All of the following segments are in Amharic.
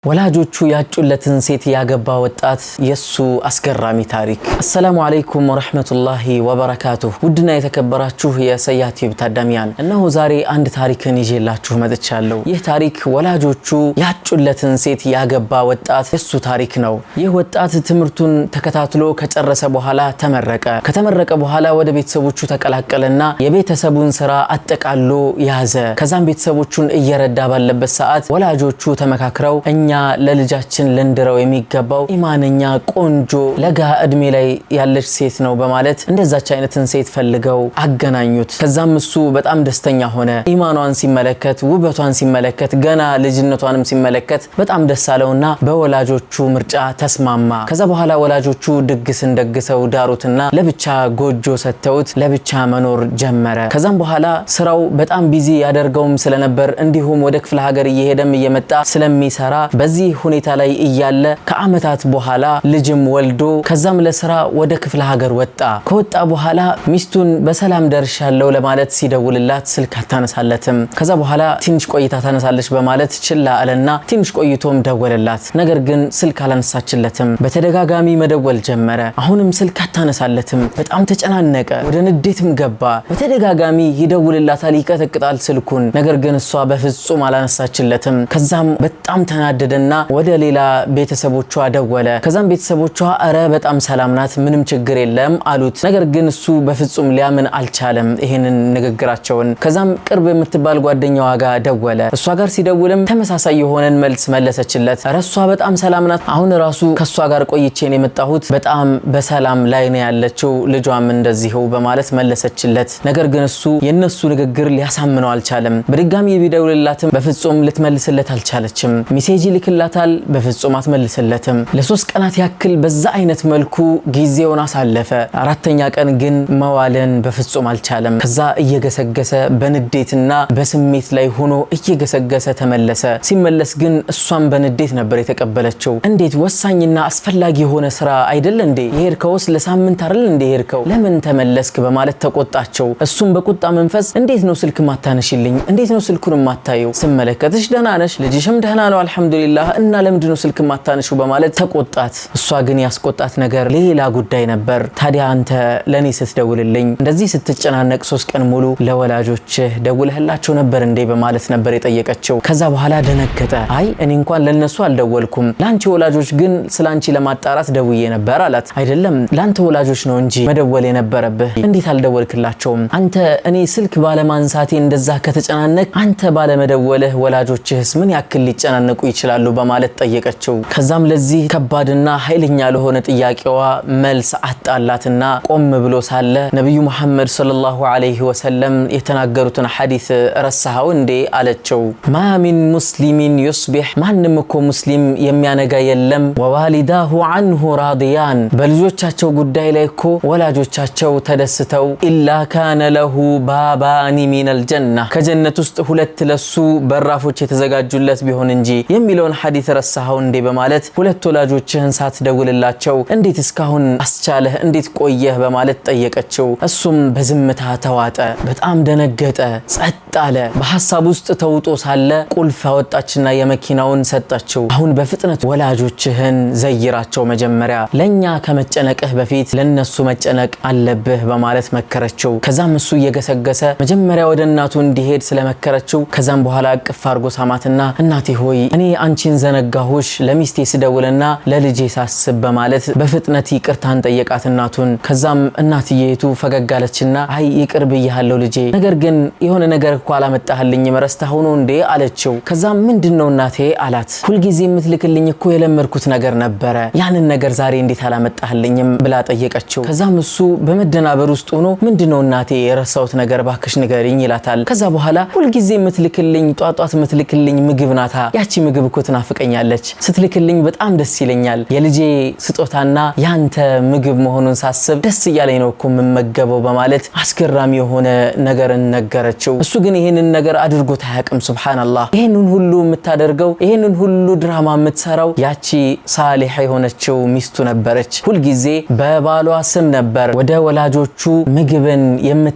ወላጆቹ ያጩለትን ሴት ያገባ ወጣት የሱ አስገራሚ ታሪክ። السلام عليكم ورحمة الله وبركاته። ውድና የተከበራችሁ የሰያ ቲዩብ ታዳሚያን፣ እነሆ ዛሬ አንድ ታሪክን ይዤላችሁ መጥቻለሁ። ይህ ታሪክ ወላጆቹ ያጩለትን ሴት ያገባ ወጣት የሱ ታሪክ ነው። ይህ ወጣት ትምህርቱን ተከታትሎ ከጨረሰ በኋላ ተመረቀ። ከተመረቀ በኋላ ወደ ቤተሰቦቹ ተቀላቀለና የቤተሰቡን ስራ አጠቃሎ ያዘ። ከዛም ቤተሰቦቹን እየረዳ ባለበት ሰዓት ወላጆቹ ተመካክረው እኛ ለልጃችን ልንድረው የሚገባው ኢማነኛ፣ ቆንጆ፣ ለጋ እድሜ ላይ ያለች ሴት ነው በማለት እንደዛች አይነትን ሴት ፈልገው አገናኙት። ከዛም እሱ በጣም ደስተኛ ሆነ። ኢማኗን ሲመለከት፣ ውበቷን ሲመለከት፣ ገና ልጅነቷንም ሲመለከት በጣም ደስ አለውና በወላጆቹ ምርጫ ተስማማ። ከዛ በኋላ ወላጆቹ ድግስን ደግሰው ዳሩትና ለብቻ ጎጆ ሰጥተውት ለብቻ መኖር ጀመረ። ከዛም በኋላ ስራው በጣም busy ያደርገውም ስለነበር እንዲሁም ወደ ክፍለ ሀገር እየሄደም እየመጣ ስለሚሰራ በዚህ ሁኔታ ላይ እያለ ከአመታት በኋላ ልጅም ወልዶ ከዛም ለስራ ወደ ክፍለ ሀገር ወጣ። ከወጣ በኋላ ሚስቱን በሰላም ደርሻለሁ ለማለት ሲደውልላት ስልክ አታነሳለትም። ከዛ በኋላ ትንሽ ቆይታ ታነሳለች በማለት ችላ አለና ትንሽ ቆይቶም ደወለላት። ነገር ግን ስልክ አላነሳችለትም። በተደጋጋሚ መደወል ጀመረ። አሁንም ስልክ አታነሳለትም። በጣም ተጨናነቀ፣ ወደ ንዴትም ገባ። በተደጋጋሚ ይደውልላታል፣ ይቀጠቅጣል ስልኩን። ነገር ግን እሷ በፍጹም አላነሳችለትም። ከዛም በጣም ተናደደና ወደ ሌላ ቤተሰቦቿ ደወለ። ከዛም ቤተሰቦቿ እረ በጣም ሰላም ናት፣ ምንም ችግር የለም አሉት። ነገር ግን እሱ በፍጹም ሊያምን አልቻለም ይሄንን ንግግራቸውን። ከዛም ቅርብ የምትባል ጓደኛዋ ጋር ደወለ። እሷ ጋር ሲደውልም ተመሳሳይ የሆነን መልስ መለሰችለት። እረ እሷ በጣም ሰላም ናት፣ አሁን ራሱ ከእሷ ጋር ቆይቼን የመጣሁት በጣም በሰላም ላይ ነው ያለችው፣ ልጇም እንደዚሁ በማለት መለሰችለት። ነገር ግን እሱ የነሱ ንግግር ሊያሳምነው አልቻለም። በድጋሚ ቢደውልላትም በፍጹም ልትመልስለት አልቻለችም። message ይልክላታል፣ በፍጹም አትመልስለትም። ለ3 ቀናት ያክል በዛ አይነት መልኩ ጊዜውን አሳለፈ። አራተኛ ቀን ግን መዋልን በፍጹም አልቻለም። ከዛ እየገሰገሰ በንዴትና በስሜት ላይ ሆኖ እየገሰገሰ ተመለሰ። ሲመለስ ግን እሷም በንዴት ነበር የተቀበለችው። እንዴት ወሳኝና አስፈላጊ የሆነ ስራ አይደል እንዴ የሄድከውስ? ለሳምንት አይደል እንዴ የሄድከው? ለምን ተመለስክ? በማለት ተቆጣቸው። እሱም በቁጣ መንፈስ እንዴት ነው ስልክ ማታነሽልኝ? እንዴት ነው ስልኩን ማታየው? ስመለከትሽ ደህና ነሽ፣ ልጅሽም ደህና ነው አልሐምዱሊላህ፣ እና ለምንድን ነው ስልክ ማታነሽው? በማለት ተቆጣት። እሷ ግን ያስቆጣት ነገር ሌላ ጉዳይ ነበር። ታዲያ አንተ ለእኔ ስትደውልልኝ እንደዚህ ስትጨናነቅ 3 ቀን ሙሉ ለወላጆችህ ደውለህላቸው ነበር እንዴ? በማለት ነበር የጠየቀችው። ከዛ በኋላ ደነገጠ። አይ፣ እኔ እንኳን ለነሱ አልደወልኩም፣ ለአንቺ ወላጆች ግን ስለ አንቺ ለማጣራት ደውዬ ነበር አላት። አይደለም፣ ለአንተ ወላጆች ነው እንጂ መደወል የነበረብህ፣ እንዴት አልደወልክላቸውም? አንተ እኔ ስልክ ባለማንሳቴ እንደዛ ከተጨናነቅ አንተ ባለመደወልህ ወላጆችህስ ምን ያክል ሊጨናነቁ ይችላሉ? በማለት ጠየቀችው። ከዛም ለዚህ ከባድና ኃይለኛ ለሆነ ጥያቄዋ መልስ አጣላትና ቆም ብሎ ሳለ ነቢዩ ሙሐመድ صلى الله عليه وسلم የተናገሩትን ሐዲስ ረሳኸው እንዴ? አለችው። ما من مسلم يصبح፣ ማንም እኮ ሙስሊም የሚያነጋ የለም፣ ووالداه عنه راضيان፣ በልጆቻቸው ጉዳይ ላይ እኮ ወላጆቻቸው ተደስተው፣ إلا كان له بابان من الجنة፣ ከጀነት ውስጥ ሁለት ለሱ በራፎች የተዘጋጁለት ቢሆን እንጂ የሚለውን ሐዲስ ረሳኸው እንዴ? በማለት ሁለት ወላጆችህን ሳትደውልላቸው እንዴት እስካሁን አስቻለህ? እንዴት ቆየህ? በማለት ጠየቀችው። እሱም በዝምታ ተዋጠ። በጣም ደነገጠ፣ ጸጥ አለ። በሀሳብ ውስጥ ተውጦ ሳለ ቁልፍ አወጣችና የመኪናውን ሰጠችው። አሁን በፍጥነት ወላጆችህን ዘይራቸው፣ መጀመሪያ ለእኛ ከመጨነቅህ በፊት ለነሱ መጨነቅ አለብህ በማለት መከረችው። ከዛም እሱ እየገሰገሰ መጀመሪያ ወደ እናቱ እንዲሄድ ስለመከረችው ከዛም በኋላ እቅፍ አድርጎ ሳማትና እናቴ ሆይ፣ እኔ አንቺን ዘነጋሁሽ ለሚስቴ ስደውልና ለልጄ ሳስብ በማለት በፍጥነት ይቅርታን ጠየቃት እናቱን። ከዛም እናትየቱ ፈገግ አለችና አይ፣ ይቅር ብያለሁ ልጄ፣ ነገር ግን የሆነ ነገር እኮ አላመጣህልኝም፣ ረስተኸው ነው እንዴ? አለችው። ከዛም ምንድን ነው እናቴ? አላት። ሁልጊዜ የምትልክልኝ እኮ የለመድኩት ነገር ነበረ፣ ያንን ነገር ዛሬ እንዴት አላመጣህልኝም? ብላ ጠየቀችው። ከዛም እሱ በመደናበር ውስጥ ሆኖ ምንድን ነው እናቴ የረሳሁት ነገር፣ ባክሽ ንገሪኝ ይላታል። ከዛ በኋላ ሁልጊዜ የምትልክልኝ ጧጧት የምትልክልኝ ምግብ ናታ፣ ያቺ ምግብ እኮ ትናፍቀኛለች፣ ስትልክልኝ በጣም ደስ ይለኛል። የልጄ ስጦታና ያንተ ምግብ መሆኑን ሳስብ ደስ እያለኝ ነው እኮ የምመገበው በማለት አስገራሚ የሆነ ነገርን ነገረችው። እሱ ግን ይህንን ነገር አድርጎት አያውቅም። ሱብሃነላህ። ይህንን ሁሉ የምታደርገው፣ ይህንን ሁሉ ድራማ የምትሰራው ያቺ ሳሊሕ የሆነችው ሚስቱ ነበረች። ሁልጊዜ በባሏ ስም ነበር ወደ ወላጆቹ ምግብን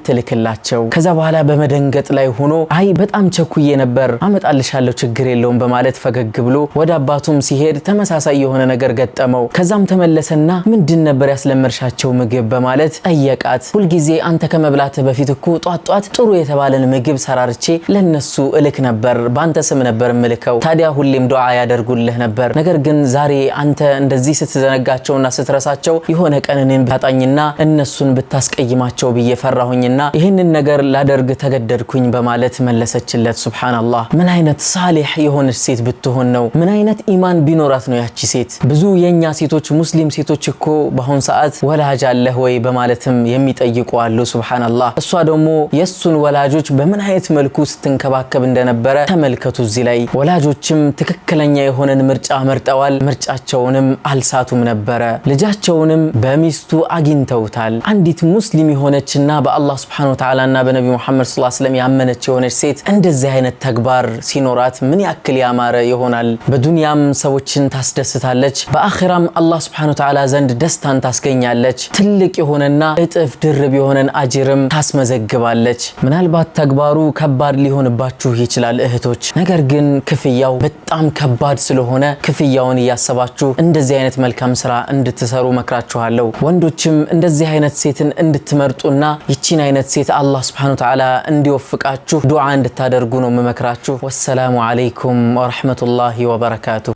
የምትልክላቸው። ከዛ በኋላ በመደንገጥ ላይ ሆኖ አይ፣ በጣም ቸኩዬ ነበር፣ አመጣልሻለሁ፣ ችግር የለውም በማለት ፈገግ ብሎ ወደ አባቱም ሲሄድ ተመሳሳይ የሆነ ነገር ገጠመው። ከዛም ተመለሰና ምንድን ነበር ያስለመድሻቸው ምግብ በማለት ጠየቃት። ሁልጊዜ አንተ ከመብላትህ በፊት እኮ ጧት ጧት ጥሩ የተባለን ምግብ ሰራርቼ ለነሱ እልክ ነበር፣ በአንተ ስም ነበር እምልከው። ታዲያ ሁሌም ዱዓ ያደርጉልህ ነበር። ነገር ግን ዛሬ አንተ እንደዚህ ስትዘነጋቸውና ስትረሳቸው የሆነ ቀን እኔን ብታጣኝና እነሱን ብታስቀይማቸው ብዬ ፈራሁኝና ይህንን ነገር ላደርግ ተገደድኩኝ በማለት መለሰችለት። ሱብሃነላህ፣ ምን አይነት ሳሌሕ የሆነች ሴት ብትሆን ነው? ምን አይነት ኢማን ቢኖራት ነው ያቺ ሴት? ብዙ የኛ ሴቶች፣ ሙስሊም ሴቶች እኮ በአሁን ሰዓት ወላጅ አለህ ወይ በማለትም የሚጠይቁ አሉ። ሱብሃነላህ፣ እሷ ደግሞ የእሱን ወላጆች በምን አይነት መልኩ ስትንከባከብ እንደነበረ ተመልከቱ። እዚህ ላይ ወላጆችም ትክክለኛ የሆነን ምርጫ መርጠዋል። ምርጫቸውንም አልሳቱም ነበረ። ልጃቸውንም በሚስቱ አግኝተውታል። አንዲት ሙስሊም የሆነችና በአላህ ሱብሓነሁ ወተዓላና በነቢ ሙሐመድ ሰለላሁ ዐለይሂ ወሰለም ያመነች የሆነች ሴት እንደዚህ አይነት ተግባር ሲኖራት ምን ያክል ያማረ ይሆናል። በዱንያም ሰዎችን ታስደስታለች፣ በአኺራም አላህ ሱብሓነሁ ወተዓላ ዘንድ ደስታን ታስገኛለች። ትልቅ የሆነና እጥፍ ድርብ የሆነን አጅርም ታስመዘግባለች። ምናልባት ተግባሩ ከባድ ሊሆንባችሁ ይችላል እህቶች፣ ነገር ግን ክፍያው በጣም ከባድ ስለሆነ ክፍያውን እያሰባችሁ እንደዚህ አይነት መልካም ስራ እንድትሰሩ መክራችኋለሁ። ወንዶችም እንደዚህ አይነት ሴትን እንድትመርጡና ይቺን አይነት ሴት አላህ ሱብሓነሁ ወተዓላ እንዲወፍቃችሁ ዱዓ እንድታደርጉ ነው የምመክራችሁ። ወሰላሙ አለይኩም ወረሕመቱላሂ ወበረካቱ።